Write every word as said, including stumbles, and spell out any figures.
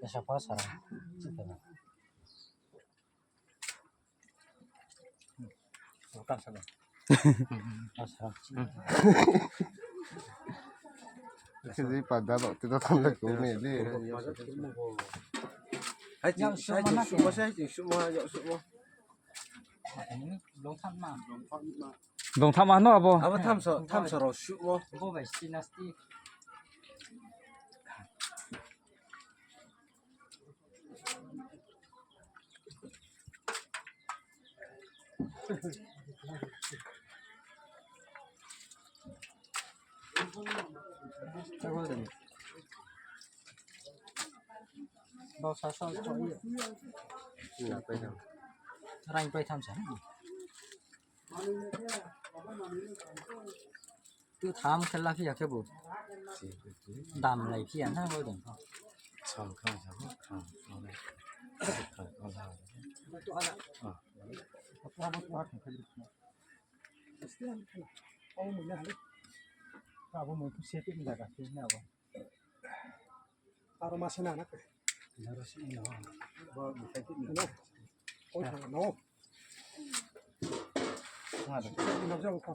Sapa sara. Bukan sana. Asa. Sini pada waktu itu kan lagu ni, ni. Hai, yang hai, sukma, hai, sukma, hai, sukma. Ini belum sama. Belum sama no, abo? Abo thamsa, thamsa rao sukma. Abo bai sinasti. Rang pai tham sa. Tu tham khe la phi ya khe bo. Dam lai phi ya na bo dong. Abo mui tu se pin jaga phi na bo. Aro ma se na na. Aro se na. Bo mui tu pin na. Oi, ha, no. Ha, da. Ino jabo kha.